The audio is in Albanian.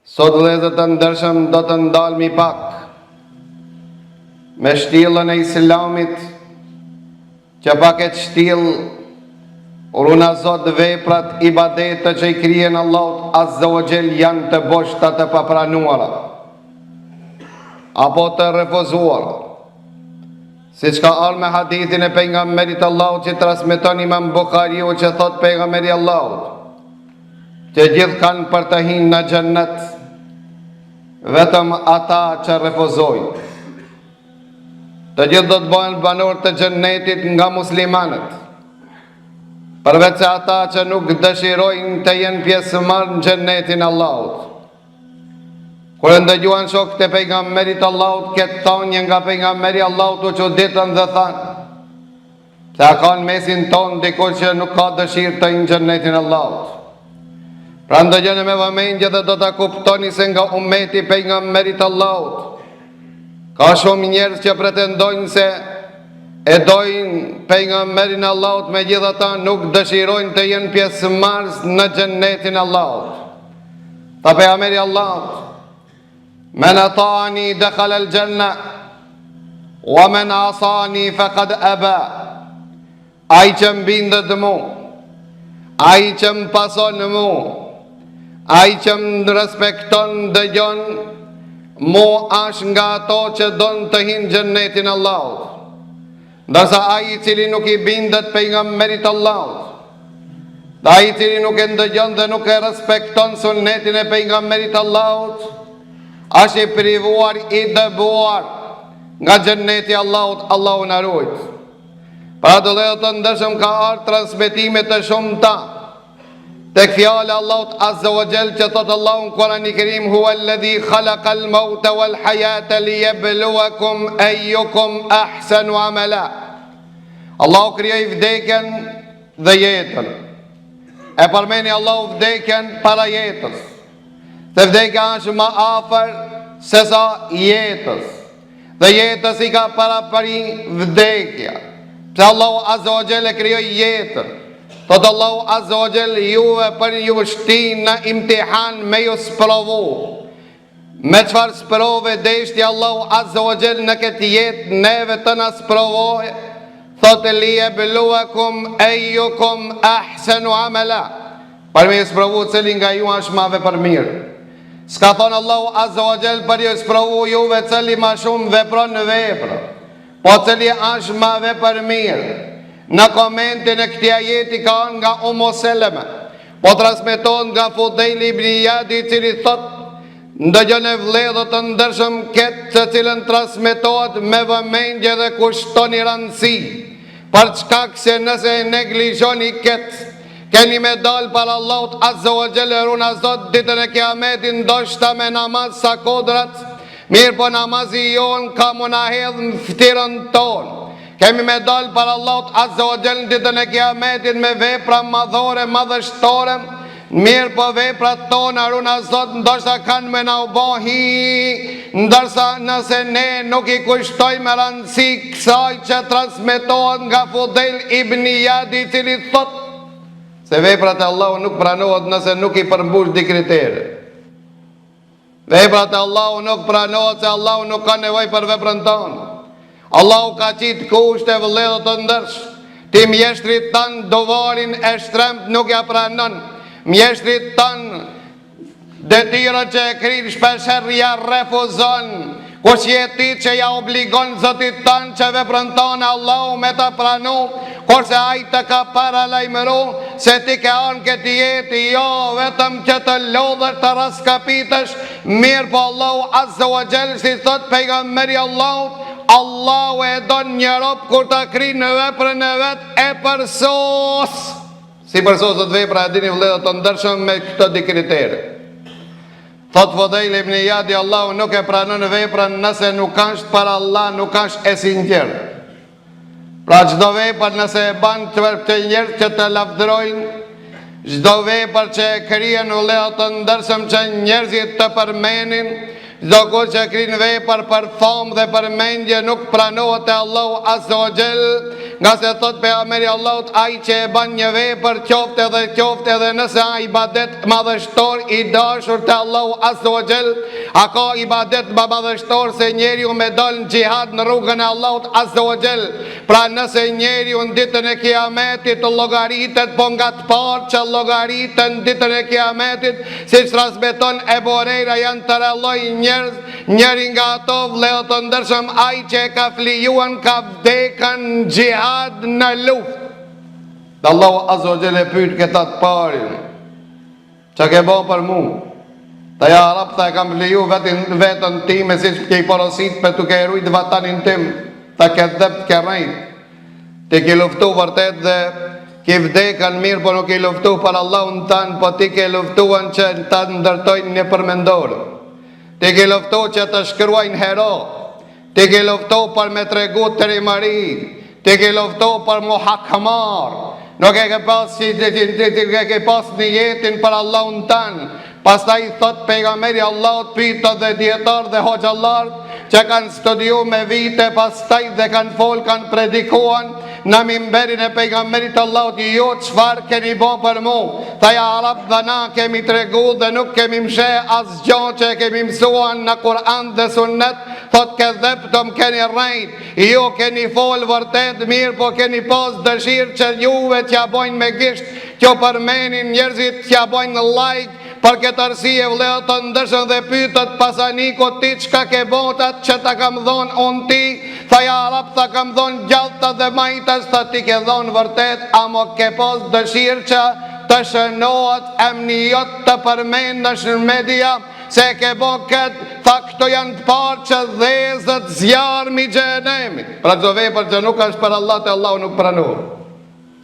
Sot vëllezër të ndershëm do të ndalmi pak me shtjellën e islamit që pa këtë shtjellë runa Zot veprat ibadetet që i kryen Allahut Azza wa Jell janë të boshta të papranuara apo të refuzuara Siç ka ardhë me hadithin e pejgamberit Allahut që transmeton imam Bukhariu që thot pejgamberi Allahut Të gjithë kanë për të hinë në xhennet, vetëm ata që refuzojnë. Të gjithë do të bëhen banorë të xhennetit nga muslimanët. Përveç se ata që nuk dëshirojnë të jenë pjesëmarrës në xhennetin e Allahut. Kur e ndëgjuan shokët e pejgamberit Allahut këtë thanje nga pejgamberi Allahut u çuditën dhe thanë Se a ka në mesin tonë dikush që nuk ka dëshirë të hinë në xhennetin e Allahut. Pra ndëgjone me vëmendje dhe do ta kuptoni se nga ummeti i pejgamberit Allahut. Ka shumë njerëz që pretendojnë se e dojnë pejgamberin e Allahut, megjithatë nuk dëshirojnë të jenë pjesëmarrës në xhennetin e Allahut. Tha pejgamberi Allahut, Men ata'ani dekhala el xhenne, wa men asani fekad eba, ai që më bindet mu, ai që më pason mu, ai që më respekton dëgjon, mu ashtë nga ato që don të hinë në xhennetin e Allahut. Ndërsa ai i cili nuk i bindet pejgamberit Allahut, dhe ai i cili nuk e ndëgjon dhe nuk e respekton sunnetin e pejgamberit Allahut, është i privuar i dëbuar nga xhenneti i Allahut, Allahu na rujt. Pra vëllezër të ndershëm ka ardhë transmetime të shumta Tek fjala e Allahut Azza wa Jall që thot Allahu në Kur'anin Kerim huwa alladhi khalaqa al-mauta wal hayata liyabluwakum ayyukum ahsanu amala. Allahu krijoi vdekjen dhe jetën. E përmeni Allahu vdekjen para jetës. Se vdekja është më afër se sa jetës. Dhe jetës i ka parapri vdekja. Pse Allahu Azza wa Jall e krijoi jetën. Thot Allahu Azza wa Jall juve për ju shti në imtihan me ju sprovu. Me çfarë sprove deshti Allahu Azza wa Jall në këtë jetë neve të na sprovojë. Thot liyabluwakum ayyukum ahsanu amala. Për me ju sprovu cili nga ju është ma vepërmirë. S'ka thonë Allahu Azza wa Jall për ju sprovu juve cili ma shumë vepron në vepër. Po cili është ma vepërmirë. Në komentin e këtij ajeti ka ardhë nga Umu Seleme. Po transmetohet nga Fudejl ibn Ijadi i cili thot Ndëgjone vëllezër të ndershëm këtë të cilën transmetohet me vëmendje dhe kushtoni rëndësi, për shkak se nëse e neglizhoni këtë, keni me dalë para Allahut Azza wa Jall runa Zot ditën e Kiametit ndoshta me namaz sa kodrat, mirëpo namazi jonë ka mu na hedh në ftyrën tonë. Kemi me dalë para Allahut Azza wa Jall në ditën e Kiametit me vepra madhore, madhështore, mirëpo veprat tona runa Zot ndoshta kanë me na u bo hi, ndërsa nëse ne nuk i kushtojmë rëndësi kësaj që transmetohet nga Fudejl ibn Ijadi i cili thotë se veprat e Allahut nuk pranohet nëse nuk i përmbush dy kritere. Veprat e Allahu nuk pranohet se Allahu nuk ka nevojë për veprën tonë. Allahu ka qitë kushte vëllezër të ndershëm. Ti mjeshtrit tand duvarin e shtremt nuk ja pranon. Mjeshtrit tand detyrën që e kryn shpeshherë ja refuzon. Kush je ti që ja obligon Zotit tand që veprën tane Allahu me ta pranu, kurse ai të ka paralajmëru se ti ke ardh në këtë jetë jo vetëm që të lodhesh të rraskapitesh, mirëpo Allahu Azza wa Jall si thot pejgamberi i Allahut, Allahu e don një rob kur ta kryn veprën e vet e përsos. Si përsoset vepra e dini vëllezër të ndershëm me këto dy kritere. Thot Fudejl ibn Ijadi Allahu nuk e pranon veprën nëse nuk është për Allah, nuk është e sinqertë. Pra çdo vepër nëse e ban për të njerëz që të lavdërojnë, çdo vepër që e kryen vëllezër të ndershëm që njerëzit të përmenin, çdokush që kryen vepër për famë dhe përmendje nuk pranohet te Allahu Azza wa Jall. Ngase thot pejgamberi i Allahut ai që e ban një vepër qoftë edhe qoftë edhe nëse a ibadet madhështor i dashur te Allahu azza wa jall, a ka ibadet ma madhështor se njeriu me dal në xhihad në rrugën e Allahut azza wa jall. Pra nëse njeriu në ditën e Kiametit llogaritet po nga të parë që llogariten në ditën e Kiametit, siç transmeton Ebu Hurejra janë tre lloj njerëz, njëri nga ato vëllezër të ndershëm ai që e ka flijuan ka Vdekën në xhihad në luftë. Dhe Allahu Azza wa Jall e pyet këta të parin. Çka ke bo për mu? Tha ja Rab, tha e kam fliju vetin, vetën time siç ke porosit për duke e rujt vatanin tim. Tha kedhebte ke rrejt. Ti ke luftu vërtet dhe ke vdekën mirë, po nuk ke luftu për Allahun tanë, po ti ke luftuan që ta ndërtojnë një përmendore. Ti ke luftu që të shkruajnë hero. Ti ke luftu për me tregu trimëri, ti ke luftu për m'u hakmar, nuk e ke pas si ti, ti, ti, ti, e ke pas nijetin për Allahun tan. Pastaj thot pejgamberi Allahut pyetët dhe dijetarët dhe hoxhallarët që kanë studiu me vite pastaj dhe kanë fol kanë predikuan në mimberin e pejgamberit të Allahut ju çfarë keni bo për mu tha ja Rab dhe na kemi tregu dhe nuk kemi msheh asgjo që e kemi mësuan në Kur'an dhe Sunnet Thot kedhebtum keni rrejt, ju keni fol vërtet mirë po keni pas dëshirë që juve t'ja bojnë me gisht, t'ju përmenin njerëzit t'ja bojnë like, për këtë arsye vëllezër të ndershëm dhe pytet pasaniku ti çka ke bo atë që ta kam dhonë unë ty, tha ja Rab tha kam dhonë djathtas dhe majtas, tha ti ke dhonë vërtet, amo ke pas dëshirë që të shënohet emni jot të përmendesh në media, Se e ke bo këtë, tha këto janë të parë që dhezët zjarmi i xhehenemit. Pra çdo vepër që nuk është për Allah te Allahu nuk pranohet.